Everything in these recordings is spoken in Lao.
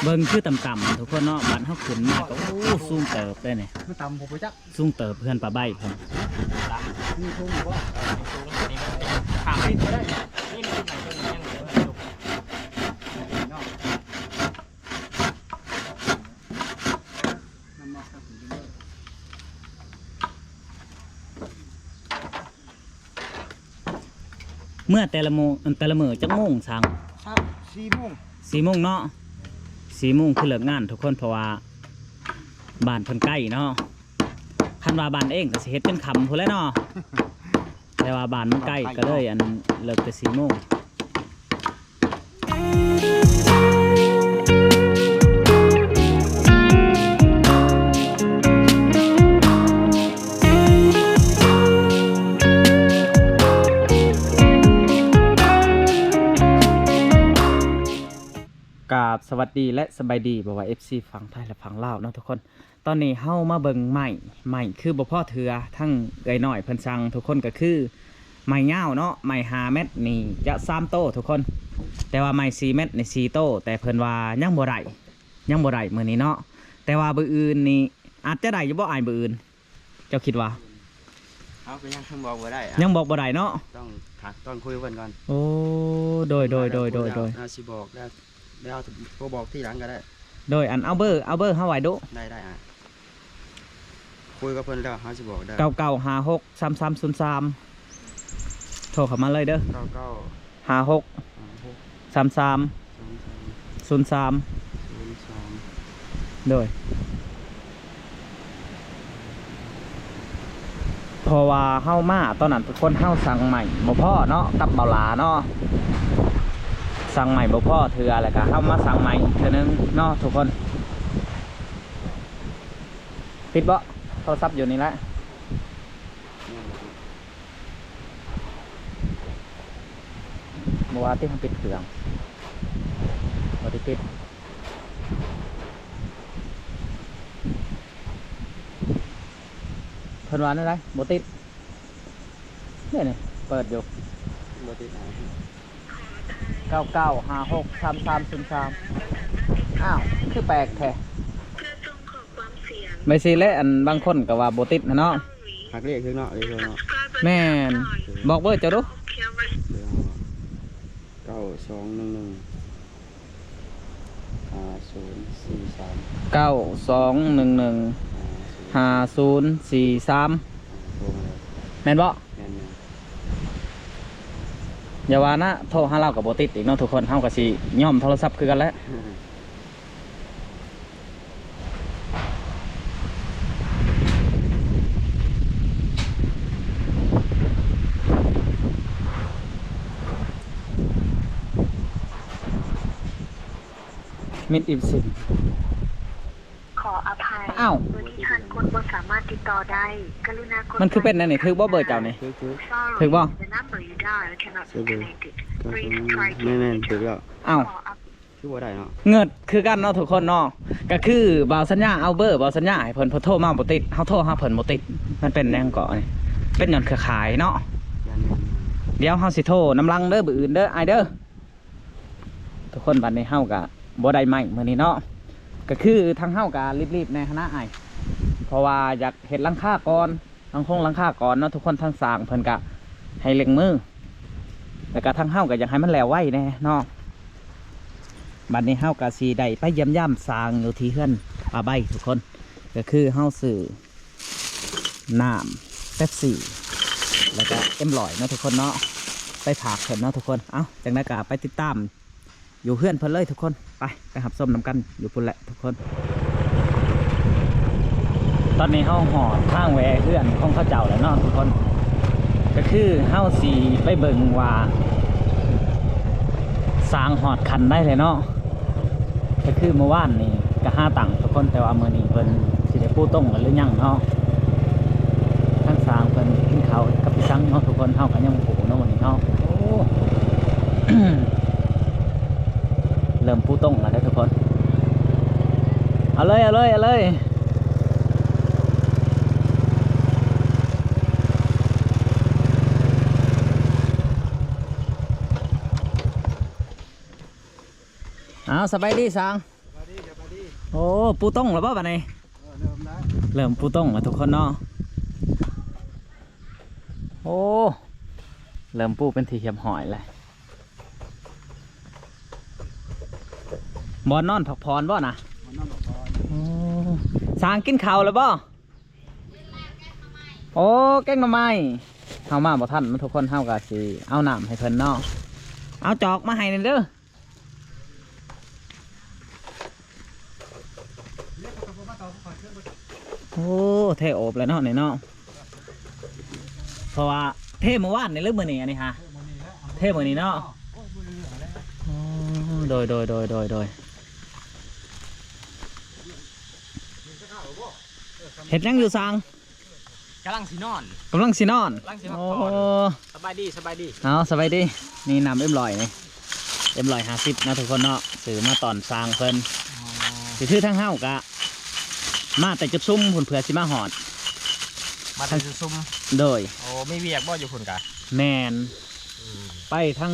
ເບິ່ງຄືຕ່ຳໆ ທຸກຄົນເນາະ, ບາດເຮົາຂຶ້ນມາກໍ ໂອ້ ສູງເຕີບເດ້ນີ້ ມັນຕ່ຳບໍ່ຈັກ ສູງເຕີບເຮືອນປາໃບ້ພຸ້ນ. ມີທຸງບໍ່? ເອີ ມີທຸງ ນີ້ມັນເປັນຂ້າມ ຕິດບໍ່ໄດ້ ນີ້ມັນ ນີ້ມັນ ເມື່ອແຕ່ລະໂມງ ແຕ່ລະມື້ຈັກໂມງຊ່າງ? ຊ່າງ ສີ່ໂມງ ສີ່ໂມງເນາະ, ສີ່ໂມງຄືເລີກງານທຸກຄົນ ເພາະວ່າບ້ານເພິ່ນໃກ້ເນາະ. ຄັນວ່າບ້ານເອງກໍຊິເຮັດຈົນຄ່ຳພຸ້ນແຫຼະເນາະ, ແຕ່ວ່າບ້ານມັນໃກ້ກໍເລີຍ ອັນ ເລີກແຕ່ສີ່ໂມງ. ກາບສະຫວັດດີ ແລະ ສະບາຍດີ ບໍ່ວ່າ ເອັຟຊີ ຝັ່ງໄທ ແລະ ຝັ່ງລາວເນາະທຸກຄົນ. ຕອນນີ້ເຮົາມາເບິ່ງໄມ້ ໄມ້ຄືບໍ່ພໍເທື່ອ ທັງເອື້ອຍນ້ອຍເພິ່ນສັ່ງທຸກຄົນ ກໍຄືໄມ້ຍາວເນາະ, ໄມ້ຫ້າແມັດນີ້ຈະສາມໂຕທຸກຄົນ, ແຕ່ວ່າໄມ້ສີ່ແມັດນີ້ສີ່ໂຕ, ແຕ່ເພິ່ນວ່າຍັງບໍ່ໄດ້ ຍັງບໍ່ໄດ້ມື້ນີ້ເນາະ, ແຕ່ວ່າມື້ອື່ນນີ້ອາດຈະໄດ້ຢູ່ບໍ່ອ້າຍ ມື້ອື່ນ? ເຈົ້າຄິດວ່າ? ເຮົາກໍຍັງບອກບໍ່ໄດ້ອະ ຍັງບອກບໍ່ໄດ້ເນາະ, ຕ້ອງຖາມ ຕ້ອງຄຸຍກັບເພິ່ນກ່ອນ. ໂອ້ ໂດຍ ໂດຍ ໂດຍ ໂດຍ ໂດຍ ເຮົາຊິບອກແລ້ວ ແລ້ວໂທບອກທີຫຼັງກໍໄດ້. ໂດຍ ອັນ ເອົາເບີ ເອົາເບີເຮົາໄວ້ດູ. ໄດ້ ໄດ້ອະ ຄຸຍກັບເພິ່ນແລ້ວເຮົາຊິບອກໄດ້. ເກົ້າເກົ້າຫ້າຫົກສາມສາມສູນສາມ ໂທເຂົ້າມາເລີຍເດີ. ເກົ້າເກົ້າ ຫ້າຫົກ ຫ້າຫົກ ສາມສາມ ສາມສາມ ສູນສາມ ສູນສາມ. ໂດຍ ເພາະວ່າເຮົາມາຕອນນັ້ນ ທຸກຄົນ ເຮົາສັ່ງໄມ້ບໍ່ພໍເນາະ ກັບເບົາຫຼາເນາະ, ສັ່ງໄມ້ບໍ່ພໍເທື່ອ ແລ້ວກໍເຮົາມາສັ່ງໄມ້ອີກເທື່ອໜຶ່ງເນາະທຸກຄົນ. ຕິດບໍ່? ໂທລະສັບຢູ່ນີ້ແຫຼະ. ບໍ່ວ່າຕິ ເຮົາປິດເຄື່ອງ. ບໍ່ໄດ້ປິດ. ເພິ່ນວ່າແນວໃດ? ບໍ່ຕິດ. ນີ້ ນີ້ ເປີດຢູ່. ບໍ່ຕິດ. ເກົ້າເກົ້າຫ້າຫົກສາມສາມສູນສາມ. ອ້າວ ຄືແປກແທ້. ແມ່ນຊິແຫຼະ ອັນ ບາງຄົນກໍວ່າບໍ່ຕິດຫັ້ນເນາະ. ຫາກເລກຄືເນາະ ເລກຄືເນາະ. ແມ່ນ. ບອກເບີເຈົ້າດູ. ເກົ້າສອງໜຶ່ງໜຶ່ງ ຫ້າສູນສີ່ສາມ. ເກົ້າສອງໜຶ່ງໜຶ່ງ ຫ້າສູນສີ່ສາມ. ອ່າ ໂທມາເລີຍ. ແມ່ນບໍ່? ແມ່ນໆ. ຢ່າວ່ານະ ໂທຫາລາວກໍບໍ່ຕິດອີກເນາະທຸກຄົນ, ເຮົາກໍຊິຍອມໂທລະສັບຄືກັນແຫຼະ. ມິດອີເອັມຊີ. ຂໍອະໄພ. ອ້າວ ເບີທີ່ທ່ານກົດບໍ່ສາມາດຕິດຕໍ່ໄດ້. ກະລຸນາກົດ ມັນຄືເປັນແນວນີ້? ຖືກບໍ່ເບີເຈົ້ານີ້? ຖືກ ຖືກ. Sorry, ຖືກບໍ່? The number you dialed cannot be connected. Please try again later. ແມ່ນໆ ຖືກແລ້ວ. ອ້າວ ຄືບໍ່ໄດ້ເນາະ? ເງິດຄືກັນເນາະທຸກຄົນເນາະ. ກໍຄືບ່າວສັນຍາເອົາເບີບ່າວສັນຍາໃຫ້ເພິ່ນ ເພິ່ນໂທມາບໍ່ຕິດ, ເຮົາໂທຫາເພິ່ນບໍ່ຕິດ. ມັນເປັນຫຍັງເກາະນີ້? ເປັນຍ້ອນເຄືອຂ່າຍເນາະ. ດຽວເຮົາຊິໂທນຳຫຼັງເດີ ມື້ອື່ນເດີ ອ້າຍເດີ. ທຸກຄົນ ບັດນີ້ເຮົາກະບໍ່ໄດ້ໄມ້ມື້ນີ້ເນາະ, ກະຄືທາງເຮົາກະລີບໆແດ່ຫັ້ນນະອ້າຍ, ເພາະວ່າຢາກເຮັດຫຼັງຄາກ່ອນ, ຫຼັງຄົງຫຼັງຄາກ່ອນເນາະທຸກຄົນ. ທາງຊ່າງເພິ່ນກະໃຫ້ເລັ່ງມື, ແລ້ວກະທາງເຮົາກະຢາກໃຫ້ມັນແລ້ວໄວແດ່ເນາະ. ບັດນີ້ເຮົາກະຊິໄດ້ໄປຢ້ຽມຢາມຊ່າງຢູ່ທີ່ເຮືອນປາໃບ້ທຸກຄົນ, ກະຄືເຮົາຊື້ ນ້ຳເປັບຊີ ແລ້ວກະເອັມຮ້ອຍເນາະທຸກຄົນເນາະ, ໄປຝາກເພິ່ນເນາະທຸກຄົນ. ເອົ້າ ຈັ່ງໃດກະໄປຕິດຕາມຢູ່ເຮືອນເພິ່ນເລີຍທຸກຄົນ. ໄປ ໄປຮັບຊົມນຳກັນຢູ່ພຸ້ນແຫຼະທຸກຄົນ. ຕອນນີ້ເຮົາຮອດທາງແວ່ເຮືອນຂອງເຂົາເຈົ້າແລ້ວເນາະທຸກຄົນ, ກະຄືເຮົາຊິໄປເບິ່ງວ່າສ້າງຮອດຂັ້ນໃດແລ້ວເນາະ. ກໍຄືມື້ວານນີ້ກໍຫາຕັ້ງທຸກຄົນ, ແຕ່ວ່າມື້ນີ້ເພິ່ນຊິໄດ້ປູຕົງແລ້ວຫຼືຍັງເນາະ. ທາງຊ່າງເພິ່ນກິນເຂົ້າກັບອີ່ສັງເນາະທຸກຄົນ, ເຮົາກໍຍັງບໍ່ຮູ້ເນາະມື້ນີ້ເນາະ. ໂອ້ ເລີ່ມປູຕົງແລ້ວເດີທຸກຄົນ. ເອົາເລີຍ ເອົາເລີຍ ເອົາເລີຍ. ເອົາ ສະບາຍດີຊ່າງ. ສະບາຍດີ ສະບາຍດີ. ໂອ້ ປູຕົງແລ້ວບໍ່ບັດນີ້? ເອີ ເລີ່ມແລ້ວ ເລີ່ມປູຕົງແລ້ວທຸກຄົນເນາະ. ໂອ້ ເລີ່ມປູເປັນທີ່ຮຽບຮ້ອຍແລ້ວ. ບ່ອນນອນພັກຜ່ອນບໍ່ນະ? ບ່ອນນອນພັກຜ່ອນ. ໂອ້ ຊ່າງກິນເຂົ້າແລ້ວບໍ່? ໂອ້ ແກງໜໍ່ໄມ້. ເຮົາມາບໍ່ທັນເນາະທຸກຄົນ ເຮົາກໍຊິເອົານ້ຳໃຫ້ເພິ່ນເນາະ. ເອົາຈອກມາໃຫ້ແດ່ເດີ. ໂອ້ ເທໂອບແລ້ວເນາະນີ້ເນາະ ເພາະວ່າເທມື້ວານນີ້ ຫຼືມື້ນີ້ ອັນນີ້ຫາ ເທມື້ນີ້ເນາະ. ໂອ້ ໂດຍ ໂດຍ ໂດຍ ໂດຍ ໂດຍ. ເຮັດຫຍັງຢູ່ຊ່າງ? ກຳລັງຊິນອນ ກຳລັງຊິນອນ ກຳລັງຊິພັກຜ່ອນ. ໂອ້ ສະບາຍດີ ສະບາຍດີ. ເອົາ ສະບາຍດີ. ນີ້ນ້ຳເອັມຮ້ອຍນີ້ ເອັມຮ້ອຍຫ້າສິບເນາະທຸກຄົນເນາະ ຊື້ມາຕ້ອນຊ່າງເພິ່ນ. ອໍ ກໍຄືທາງເຮົາກະມາແຕ່ຈຸດຊຸມພຸ້ນ ເພື່ອຊິມາຮອດ ມາແຕ່ຈຸດຊຸມ. ໂດຍ. ໂອ້ ມີວຽກບໍ່ຢູ່ພຸ້ນກະ? ແມ່ນ. ອືມ ໄປທາງ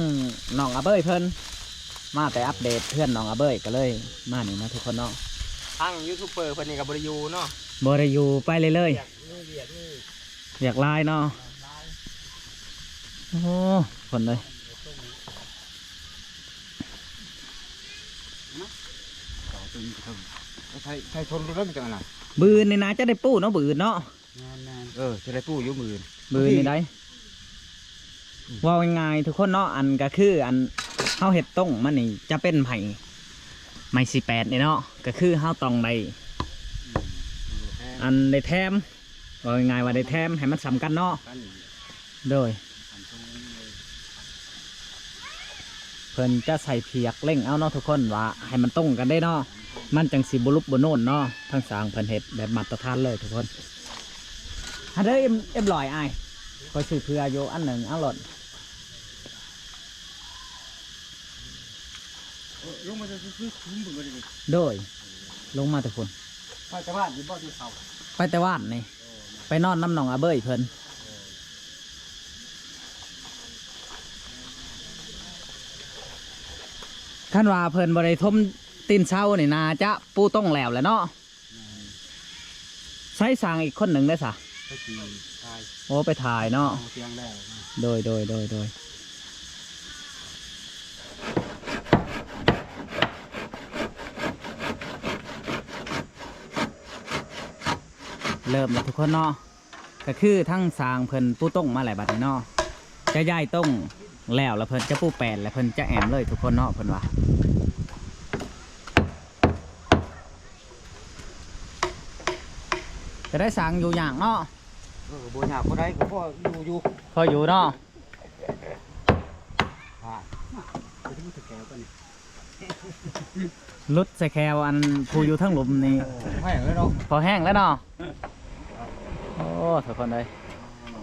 ນ້ອງອາເບີຍເພິ່ນ ມາແຕ່ອັບເດດເຮືອນນ້ອງອາເບີຍ ກໍເລີຍມານີ້ເນາະທຸກຄົນເນາະ. ທາງຢູທູບເບີເພິ່ນນີ້ກໍບໍ່ໄດ້ຢູ່ເນາະ? ບໍ່ໄດ້ຢູ່ ໄປເລື້ອຍໆ. ວຽກມີ ວຽກມີ ວຽກຫຼາຍເນາະ. ຫຼາຍ. ໂອ້ ຄົນເອີຍ ໃສ່ ໃສ່ຊົນລົດແລ້ວມັນຈັ່ງອັນນັ້ນ. ບືນນີ້ນາຈະໄດ້ປູເນາະ ບືນເນາະ. ແມ່ນໆ. ເອີ ຈະໄດ້ປູຢູ່ມື້ອື່ນ ມື້ອື່ນນີ້ໄດ້. ອືມ ເວົ້າງ່າຍໆທຸກຄົນເນາະ ອັນກໍຄືອັນເຮົາເຮັດຕົງມັນນີ້ຈະເປັນໄມ້ ໄມ້ສີ່ແປດນີ້ເນາະ ກໍຄືເຮົາຕ້ອງໄດ້ ອືມ ອັນໄດ້ແຖມ ເວົ້າງ່າຍໆວ່າໄດ້ແຖມໃຫ້ມັນສ່ຳກັນເນາະ. ໂດຍ. ເພິ່ນຈະໃສ່ຜຽກເລັ່ງເອົາເນາະທຸກຄົນ ວ່າໃຫ້ມັນຕົງກັນເດ້ເນາະ ມັນຈັ່ງຊິບໍ່ຫຼຸບບໍ່ໂນນເນາະ. ທາງຊ່າງເພິ່ນເຮັດແບບມາດຕະຖານເລີຍທຸກຄົນ. ຫາເດີ ເອັມ ເອັມຮ້ອຍ ອ້າຍ ຂ້ອຍຊື້ເຜື່ອຢູ່ອັນໜຶ່ງ ເອົາໂລດ. ເອີ ລົງມາແຕ່ ຄື ຄື ຄື ໂດຍ ລົງມາແຕ່ພຸ້ນ. ໄປແຕ່ວານນີ້ບໍ່? ທີ່ເຂົາ ໄປແຕ່ວານນີ້ ໄປນອນນຳນ້ອງອາເບີຍເພິ່ນ. ຄັນວ່າເພິ່ນບໍ່ໄດ້ຖົມຕີນເສົານີ້ ໜ້າຈະປູຕົງແລ້ວແຫຼະເນາະ. ແມ່ນ. ໃຊ້ຊ່າງອີກຄົນໜຶ່ງໄດ້ຊະ? ໄປຖ່າຍ. ໂອ້ ໄປຖ່າຍເນາະ. ເອົາຕຽງແລ້ວ. ໂດຍ ໂດຍ ໂດຍ ໂດຍ. ເລີ່ມແລ້ວທຸກຄົນເນາະ. ກໍຄືທາງຊ່າງເພິ່ນປູຕົງມາແລ້ວບັດນີ້ເນາະ ຈະຍ້າຍຕົງແລ້ວ ແລ້ວເພິ່ນຈະປູແປນ ແລ້ວເພິ່ນຈະແອ້ມເລີຍທຸກຄົນເນາະ ເພິ່ນວ່າ. ຈະໄດ້ຊ່າງຢູ່ຍາກເນາະ. ເອີ ບໍ່ຍາກ ພໍໄດ້ ກໍພໍຢູ່ຢູ່ ພໍຢູ່ເນາະ. ອ່າ ໄປເຖິງແຖວກັນນີ້. ຫຼຸດໃສ່ແຄວອັນຜູ້ຢູ່ເທິງລຸ່ມນີ້. ເອີ ພໍແຫ້ງແລ້ວເນາະ ພໍແຫ້ງແລ້ວເນາະ. ໂອ້ ທຸກຄົນເອີຍ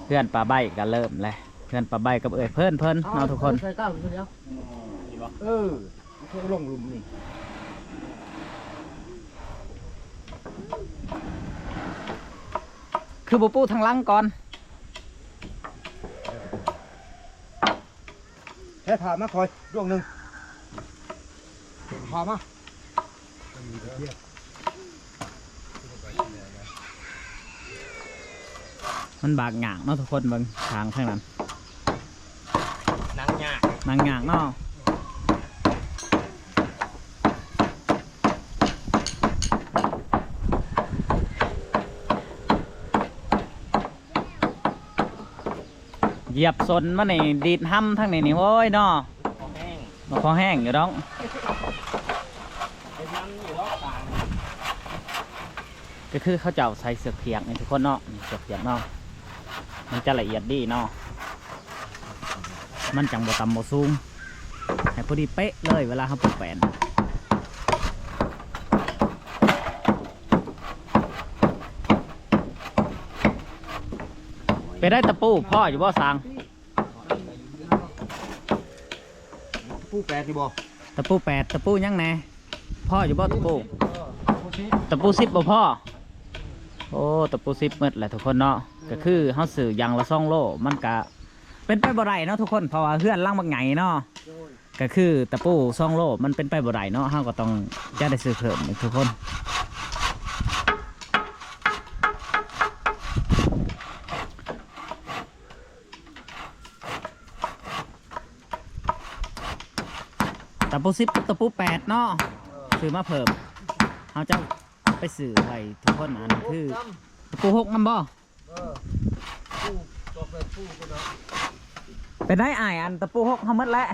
ເຮືອນປ້າໃບ້ກໍເລີ່ມແລ້ວ ເຮືອນປ້າໃບ້ກັບເອື້ອຍເພິ່ນເພິ່ນເນາະທຸກຄົນ. ເອົາໃສ່ກ້າງຢູ່ດຽວ. ເອີ ມັນຄືລົງລຸ່ມນີ້ ຄືບໍ່ປູທາງຫຼັງກ່ອນ. ແທ້ ພາມາ ຂ້ອຍດວງໜຶ່ງ ພາມາ. ມັນບາກຍາກເນາະທຸກຄົນ ເບິ່ງທາງທາງນັ້ນ ນັ່ງຍາກ ນັ່ງຍາກເນາະ. ຢຽບສົ້ນມັນນີ້ ດີດຫຳທາງນີ້ນີ້ ໂອ້ຍເນາະ ພໍແຫ້ງ ບໍ່ພໍແຫ້ງຢູ່ດອກ. ເປັນຫຍັງຢູ່ດອກ ຕ່າງ ກໍຄືເຂົາເຈົ້າໃສ່ເຊືອກຜຽກນີ້ທຸກຄົນເນາະ ນີ້ເຊືອກຜຽກເນາະ ມັນຈະລະອຽດດີເນາະ ມັນຈັ່ງບໍ່ຕ່ຳບໍ່ສູງ ໃຫ້ພໍດີເປະເລີຍເວລາເຮົາປູແປນ. ໄປໄດ້ຕະປູ ພໍຢູ່ບໍ່ຊ່າງ? ຕະປູແປດນີ້ບໍ່? ຕະປູແປດ ຕະປູຫຍັງແດ່? ພໍຢູ່ບໍ່ຕະປູ? ຕະປູສິບບໍ່ພໍ? ໂອ້ ຕະປູສິບໝົດແຫຼະທຸກຄົນເນາະ ກໍຄືເຮົາຊື້ຢ່າງລະສອງໂລ ມັນກະເປັນໄປບໍ່ໄດ້ເນາະທຸກຄົນ ເພາະວ່າເຮືອນຫຼັງບັກໃຫຍ່ເນາະ. ກໍຄືຕະປູສອງໂລມັນເປັນໄປບໍ່ໄດ້ເນາະ ເຮົາກໍຕ້ອງຈະໄດ້ຊື້ເພີ່ມອີກທຸກຄົນ. ຕະປູສິບກັບຕະປູແປດເນາະ ຊື້ມາເພີ່ມ ເຮົາຈະໄປຊື້ໄວ້ທຸກຄົນ. ອັນນີ້ຄືຕະປູຫົກນຳບໍ່? ເອີ ປູກໍເປັນປູພຸ້ນເນາະ. ເປັນໄດອ້າຍ ອັນຕະປູຫົກເຮົາໝົດແລ້ວ?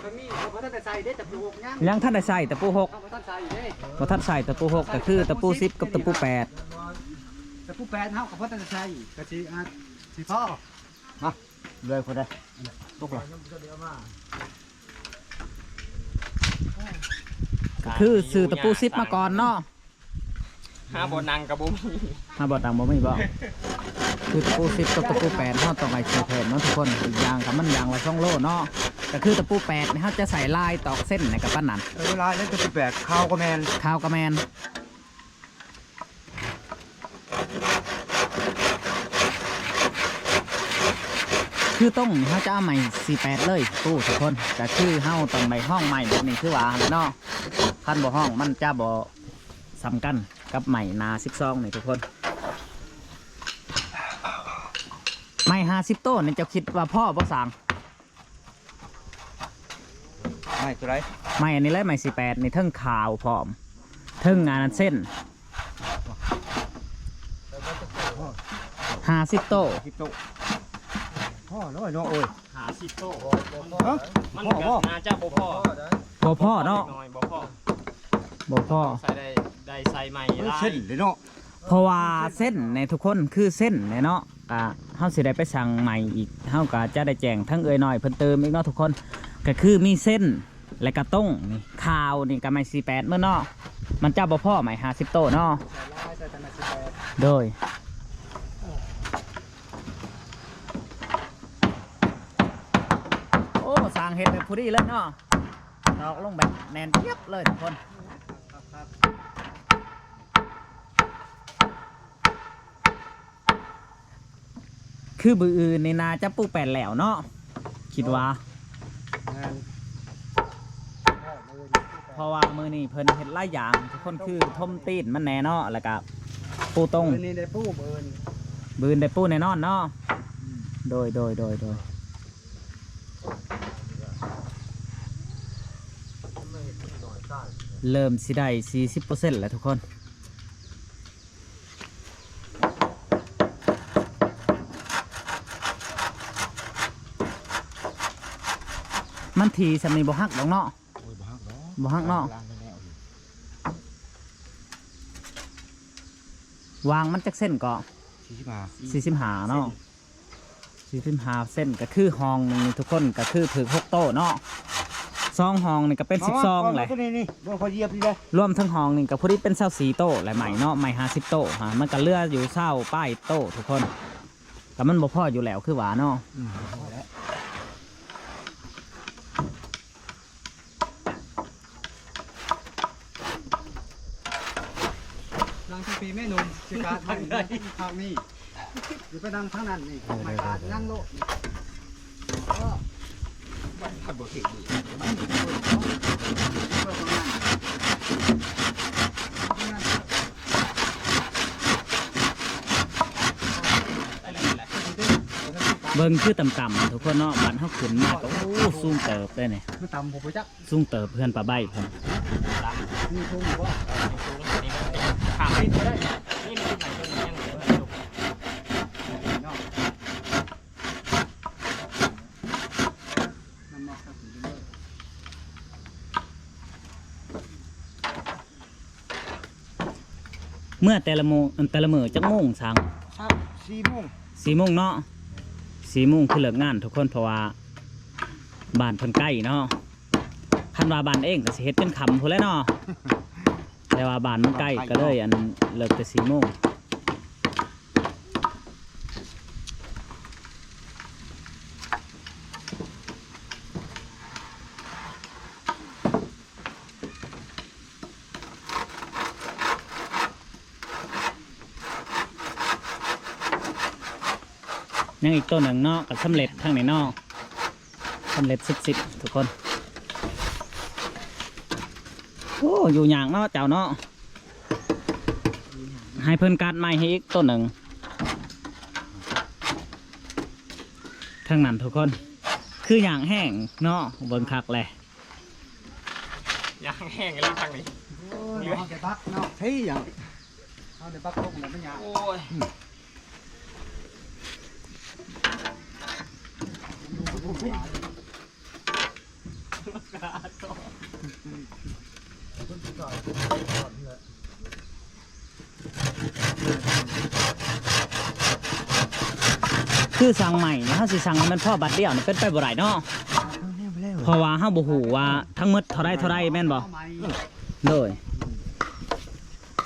ກໍມີ ເຮົາບໍ່ທັນໄດ້ໃສ່ເດ້ ຕະປູຫົກຍັງ ຍັງທັນໄດ້ໃສ່ຕະປູຫົກ ເຮົາບໍ່ທັນໃສ່ເດ້ ບໍ່ທັນໃສ່ຕະປູຫົກ ກໍຄືຕະປູສິບກັບຕະປູແປດ. ຕະປູແປດເຮົາກໍບໍ່ທັນໄດ້ໃສ່ ກໍຊິ ອາດຊິພໍ ມາເລີຍພຸ້ນເດ້ ຕົກລະ ກໍຄືຊື້ຕະປູສິບມາກ່ອນເນາະ. ຫາບ່ອນນັ່ງກໍບໍ່ມີ ຫາບ່ອນນັ່ງບໍ່ມີບໍ່? ຄືຕະປູສິບກັບຕະປູແປດ ເຮົາຕ້ອງໄດ້ຊື້ເພີ່ມເນາະທຸກຄົນ. ອີກຢ່າງກໍມັນຢ່າງລະສອງໂລເນາະ ກໍຄືຕະປູແປດນີ້ເຮົາຈະໃສ່ລາຍຕອກເສັ້ນໃນກະປານນັ້ນ. ເອີ ລາຍໃນຕະປູແປດ ຂາວກໍແມ່ນ ຂາວກໍແມ່ນ. ຄືຕົງນີ້ເຮົາຈະເອົາໄມ້ສີ່ແປດເລີຍ ໂອ້ ທຸກຄົນ ກໍຄືເຮົາຕ້ອງໄດ້ຮອງໄມ້ແບບນີ້ຄືວ່າຫັ້ນແຫຼະເນາະ. ຄັນບໍ່ຮອງມັນຈະບໍ່ສ່ຳກັນກັບໄມ້ໜ້າສິບສອງນີ້ທຸກຄົນ. ໄມ້ຫ້າສິບໂຕນີ້ເຈົ້າຄິດວ່າພໍບໍ່ຊ່າງ? ໄມ້ຕົວໃດ? ໄມ້ອັນນີ້ແຫຼະ ໄມ້ສີ່ແປດນີ້ ເທິງຂາວພ້ອມ ເທິງອັນນັ້ນເສັ້ນ ຫ້າສິບໂຕ ຫ້າສິບໂຕ ພໍແລ້ວເນາະ. ໂອ້ຍ ຫ້າສິບໂຕ ຮະ? ມັນກໍໜ້າຈະບໍ່ພໍ ບໍ່ພໍເນາະ ນ້ອຍບໍ່ພໍ ບໍ່ພໍ ໃສ່ໄດ້ ໄດ້ໃສ່ໄມ້ຫຼາຍ ເສັ້ນເດ້ເນາະ. ເພາະວ່າເສັ້ນນີ້ທຸກຄົນ ຄືເສັ້ນນີ້ເນາະ ກະເຮົາຊິໄດ້ໄປສັ່ງໃໝ່ອີກ ເຮົາກະຈະໄດ້ແຈ້ງທັງເອື້ອຍນ້ອຍເພິ່ນຕື່ມອີກເນາະທຸກຄົນ. ກະຄືມີເສັ້ນ ແລະກະຕົງນີ້ ຂາວນີ້ກະໄມ້ສີ່ແປດໝົດເນາະ ມັນຈະບໍ່ພໍໄມ້ຫ້າສິບໂຕເນາະ. ໂດຍ ໂອ້ ຊ່າງເຮັດແບບພໍດີເລີຍເນາະ ຕອກລົງແບບແໜ້ນຈຽບເລີຍທຸກຄົນ. ຄືມື້ອື່ນນີ້ໜ້າຈະປູແປ້ນແລ້ວເນາະ ຄິດວ່າ ແມ່ນ ເພາະວ່າມື້ນີ້ເພິ່ນເຮັດຫຼາຍຢ່າງ ທຸກຄົນ ຄືຖົມຕີນມັນແດ່ເນາະ ແລ້ວກະປູຕົງ ມື້ນີ້ໄດ້ປູ ມື້ອື່ນ ມື້ອື່ນໄດ້ປູແນ່ນອນເນາະ. ອືມ ໂດຍ ໂດຍ ໂດຍ ໂດຍ ເລີ່ມຊິໄດ້ສີ່ສິບເປີເຊັນແລ້ວທຸກຄົນ. ມັນຖີ່ສ່ຳນີ້ບໍ່ຫັກດອກເນາະ. ໂອ້ຍ ບໍ່ຫັກດອກ ບໍ່ຫັກເນາະ ວາງມັນຈັກເຊັນເກາະ? ສີ່ສິບຫ້າ ສີ່ສິບຫ້າເນາະ ສີ່ສິບຫ້າເຊັນ ກໍຄືຫ້ອງໜຶ່ງນີ້ທຸກຄົນ ກໍຄືຖືກຫົກໂຕເນາະ ສອງຫ້ອງນີ້ກໍເປັນສິບສອງແຫຼະ ໂຕນີ້ນີ້ ບໍ່ພໍຢຽບນີ້ເດ້ ລວມທັງຫ້ອງນີ້ກໍພໍດີເປັນຊາວສີ່ໂຕແຫຼະ ໄມ້ເນາະ ໄມ້ຫ້າສິບໂຕ ຫາ ມັນກໍເຫຼືອຢູ່ຊາວປາຍໂຕທຸກຄົນ ກໍມັນບໍ່ພໍຢູ່ແລ້ວຄືວ່າເນາະ. ອືມ ບໍ່ພໍແລ້ວ. ນັ່ງທັງພີແມ່ໜຸ່ມ ຊິກາດໃຫ້ນັ່ງທາງນີ້ ຢ່າໄປນັ່ງທາງນັ້ນນີ້ ໄມ້ກາດຍັງໂລດນີ້ ເອີ ເບິ່ງຄືຕ່ຳໆ ທຸກຄົນເນາະ ບັດເຮົາຂຶ້ນມາກໍ ໂອ້ ສູງເຕີບເດ້ນີ້ ມັນຕ່ຳບໍ່ຈັກ ສູງເຕີບເຮືອນປາໃບພຸ້ນ. ມີທຸງບໍ່? ເອີ ມີທຸງ ນີ້ມັນຂ້າມໄປບໍ່ໄດ້ ນີ້ມັນໄປຕົງຍັງເຫຼືອເຮືອນຢູ່ເນາະ. ເມື່ອແຕ່ລະໂມງ ແຕ່ລະມື້ຈັກໂມງຊ່າງ? ເຊົ້າສີ່ໂມງ ສີ່ໂມງເນາະ ສີ່ໂມງຄືເລີກງານທຸກຄົນ ເພາະວ່າບ້ານເພິ່ນໃກ້ເນາະ ຄັນວ່າບ້ານເອງກໍຊິເຮັດຈົນຄ່ຳພຸ້ນແຫຼະເນາະ ແຕ່ວ່າບ້ານມັນໃກ້ກໍເລີຍ ອັນ ເລີກແຕ່ສີ່ໂມງ. ຍັງອີກໂຕໜຶ່ງເນາະ ກໍສຳເລັດທາງນີ້ເນາະ. ສຳເລັດສຸດສິດທຸກຄົນ. ໂອ້ ຢູ່ຍາກເນາະເຈົ້າເນາະ. ໃຫ້ເພິ່ນກັດໃໝ່ໃຫ້ອີກໂຕໜຶ່ງ. ທາງນັ້ນທຸກຄົນ ຄືຍາກແຮງເນາະ ເບິ່ງຄັກແຫຼະ. ຍາກແຮງອີ່ຫຼີທາງນີ້. ໂອ້ຍ ເຮົາໄດ້ບັກເນາະ ເຮີ້ຍ ເຮົາໄດ້ບັກລົງແລ້ວມັນຍາກ. ໂອ້ຍ ຄືສັ່ງໃໝ່ນີ້ ເຮົາຊິສັ່ງໃຫ້ມັນພໍບາດດຽວນີ້ເປັນໄປບໍ່ໄດ້ເນາະ ເພາະວ່າເຮົາບໍ່ຮູ້ວ່າທັງໝົດເທົ່າໃດເທົ່າໃດແມ່ນບໍ່? ໂດຍ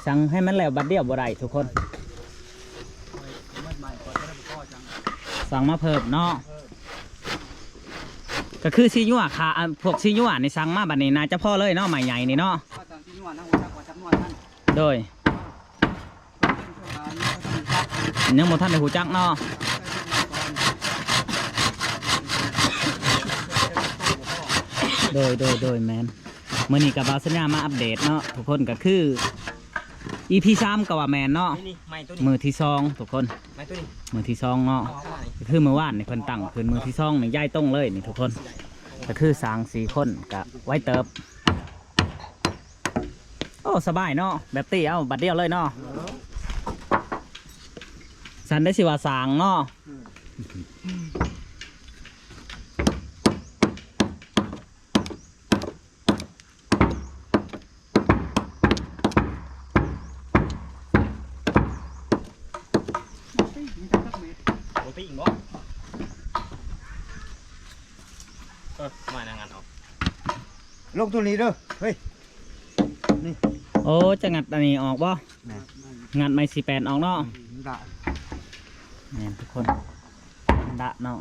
ສັ່ງໃຫ້ມັນແລ້ວບາດດຽວບໍ່ໄດ້ທຸກຄົນ ສັ່ງມາເພີ່ມເນາະ. ກໍຄືຊີ້ຍົວຂາ ອັນພວກຊີ້ຍົວນີ້ສັ່ງມາບັດນີ້ໜ້າຈະພໍເລີຍເນາະ ໄມ້ໃຫຍ່ນີ້ເນາະ. ໂດຍ ຍັງບໍ່ທັນໄດ້ຮູ້ຈັກເນາະ. ໂດຍ ໂດຍ ໂດຍ ແມ່ນ. ມື້ນີ້ກໍບ່າວສັນຍາມາອັບເດດເນາະທຸກຄົນ ກໍຄື ອີພີສາມ ກໍວ່າແມ່ນເນາະ. ນີ້ ນີ້ ໄມ້ຕົວນີ້ ມື້ທີສອງທຸກຄົນ ໄມ້ຕົວນີ້ ມື້ທີສອງເນາະ. ເອົາ ກໍຄືມື້ວານນີ້ເພິ່ນຕັ້ງຂຶ້ນ ມື້ທີສອງນີ້ຍ້າຍຕົງເລີຍນີ້ທຸກຄົນ ກໍຄືສ້າງສີ່ຄົນກໍໄວເຕີບ. ໂອ້ ສະບາຍເນາະ ແບບຕີເອົາບາດດຽວເລີຍເນາະ. ຊັ້ນໄດ້ຊິວ່າສ້າງເນາະ. ບໍ່ຕີອີກບໍ່? ເອີ ມານາງອັນອອກ ລົງຕົວນີ້ເດີ ເຮີ້ຍ ນີ້. ໂອ້ ຈະງັດອັນນີ້ອອກບໍ່? ແມ່ນ ງັດໄມ້ສີ່ແປດອອກເນາະ. ອືມ ມັນດະ ແມ່ນທຸກຄົນ ມັນດະເນາະ.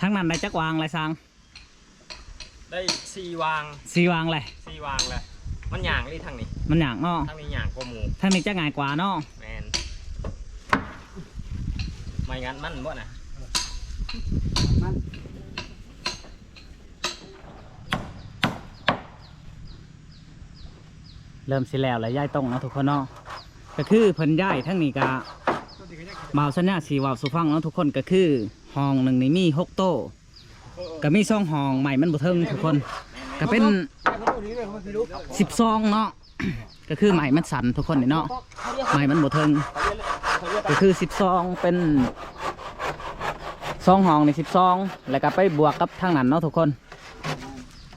ທາງນັ້ນໄດ້ຈັກວາງລະຊ່າງ? ໄດ້ສີ່ວາງ ສີ່ວາງແຫຼະ ສີ່ວາງແຫຼະ. ມັນຍາກອີ່ຫຼີທາງນີ້ ມັນຍາກເນາະ. ທາງນີ້ຍາກກວ່າໝູ່ ທາງນີ້ຈະງ່າຍກວ່າເນາະ. ແມ່ນ ໄມ້ງັດມັນບໍ່ນະ ມັນ ເລີ່ມຊິແລ້ວແລ້ວ ຍ້າຍຕົງເນາະທຸກຄົນເນາະ. ກໍຄືເພິ່ນຍ້າຍທາງນີ້ກະ ບ່າວສັນຍາຊິເວົ້າສູ່ຟັງເນາະທຸກຄົນ ກໍຄືຫ້ອງໜຶ່ງນີ້ມີຫົກໂຕ ກໍມີສອງຫ້ອງ ໄມ້ມັນບໍ່ເຖິງທຸກຄົນ ກໍເປັນສິບສອງເນາະ. ກໍຄືໄມ້ມັນສັ້ນທຸກຄົນນີ້ເນາະ ໄມ້ມັນບໍ່ເຖິງ ກໍຄືສິບສອງ ເປັນສອງຫ້ອງນີ້ສິບສອງ ແລ້ວກໍໄປບວກກັບທາງນັ້ນເນາະທຸກຄົນ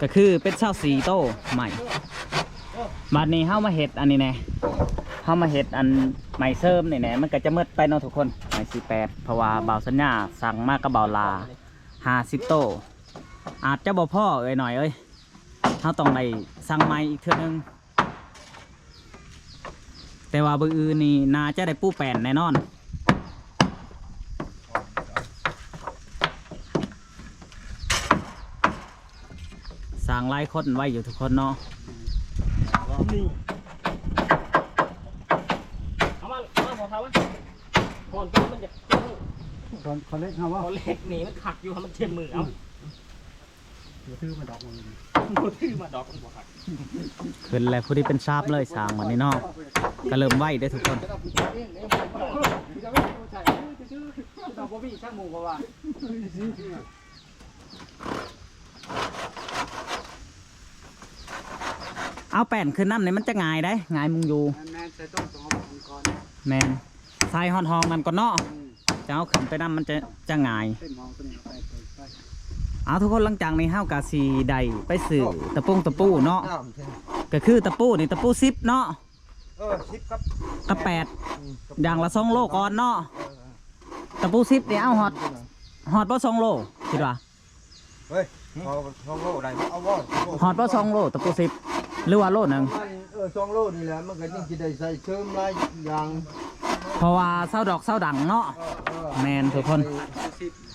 ກໍຄືເປັນຊາວສີ່ໂຕໄມ້. ບາດນີ້ເຮົາມາເຮັດອັນນີ້ແດ່ ເຮົາມາເຮັດອັນໄມ້ເສີມນີ້ແດ່ ມັນກໍຈະໝົດໄປເນາະທຸກຄົນ ໄມ້ສີ່ແປດ ເພາະວ່າບ່າວສັນຍາສັ່ງມາກັບບ່າວຫຼ້າຫ້າສິບໂຕ. ອາດຈະບໍ່ພໍເອື້ອຍນ້ອຍເອີຍ ເຮົາຕ້ອງໄດ້ສັ່ງໃໝ່ອີກເທື່ອໜຶ່ງ. ແຕ່ວ່າມື້ອື່ນນີ້ໜ້າຈະໄດ້ປູແປ້ນແນ່ນອນ. ສ້າງຫຼາຍຄົນໄວຢູ່ທຸກຄົນເນາະ. ເອົາມາ ເອົາມາ ບໍ່ເທົ່າ ກ່ອນມັນຈະ ກ່ອນ ກ່ອນເຫຼັກເຮົາບໍ່ ກ່ອນເຫຼັກນີ້ມັນຄັກຢູ່ ໃຫ້ມັນເຈັບມືເອົາ. ບໍ່ຖືມາດອກ ບໍ່ຖືມາດອກ ມັນບໍ່ຄັກ. ຂຶ້ນແລ້ວ ຜູ້ທີ່ເປັນຊາບເລີຍ ສ້າງບັດນີ້ເນາະ ກໍເລີ່ມໄວເດ້ທຸກຄົນ. ເອົາແປ້ນຂຶ້ນນຳນີ້ມັນຈະງ່າຍໄດ໋ ງ່າຍມຸງຢູ່. ແມ່ນໆ ໃສ່ຕົ້ນ ຕ້ອງເອົາອອກກ່ອນ. ແມ່ນ. ໃສ່ຮອດຫ້ອງນັ້ນກ່ອນເນາະ. ອືມ ຈະເອົາຂຶ້ນໄປນຳ ມັນຈະ ຈະງ່າຍ. ເຕັມຫ້ອງຕົວນີ້ເອົາໄປ ເປີດໄປ. ເອົາ ທຸກຄົນ ຫຼັງຈາກນີ້ເຮົາກະຊິໄດ້ໄປຊື້ຕະປົງຕະປູເນາະ. ກໍຄືຕະປູນີ້ຕະປູສິບເນາະ. ເອີ ສິບກັບ ກັບແປດ ອືມ ຢ່າງລະສອງໂລກ່ອນເນາະ. ເອີ ເອີ ຕະປູສິບນີ້ເອົາຮອດ ຮອດບໍ່ສອງໂລ ຄິດວ່າ? ເຮີ້ຍ ພໍສອງໂລໄດ້ ເອົາບໍ່? ຮອດບໍ່ສອງໂລ ຕະປູສິບ ຫຼືວ່າໂລໜຶ່ງ? ເອີ ສອງໂລນີ້ແຫຼະ ມັນກໍຍັງຊິໄດ້ໃສ່ເສີມຫຼາຍຢ່າງ ເພາະວ່າເສົາດອກເສົາດັງເນາະ. ເອີ ເອີ ແມ່ນທຸກຄົນ.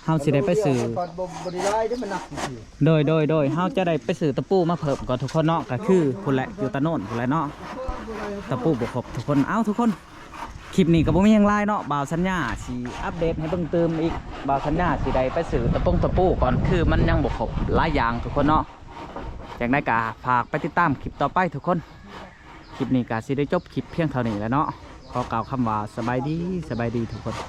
ເຮົາຊິໄດ້ໄປຊື້ ບໍ່ ບໍ່ໄດ້ຫຼາຍເດ້ ມັນໜັກຊື່ໆ. ໂດຍ ໂດຍ ໂດຍ ເຮົາຈະໄດ້ໄປຊື້ຕະປູມາເພີ່ມກ່ອນທຸກຄົນເນາະ ກໍຄືພຸ້ນແຫຼະ ຢູ່ຕາໂນນພຸ້ນແຫຼະເນາະ ຕະປູບໍ່ຄົບທຸກຄົນ. ເອົ້າ ທຸກຄົນ ຄລິບນີ້ກໍບໍ່ມີຫຍັງຫຼາຍເນາະ ບ່າວສັນຍາຊິອັບເດດໃຫ້ເບິ່ງຕື່ມອີກ ບ່າວສັນຍາຊິໄດ້ໄປຊື້ຕະປົງຕະປູກ່ອນ ຄືມັນຍັງບໍ່ຄົບຫຼາຍຢ່າງທຸກຄົນເນາະ. ຈັ່ງໃດກໍຝາກໄປຕິດຕາມຄລິບຕໍ່ໄປທຸກຄົນ. ຄລິບນີ້ກໍຊິໄດ້ຈົບຄລິບພຽງເທົ່ານີ້ແຫຼະເນາະ ຂໍກ່າວຄຳວ່າສະບາຍດີ ສະບາຍດີທຸກຄົນ.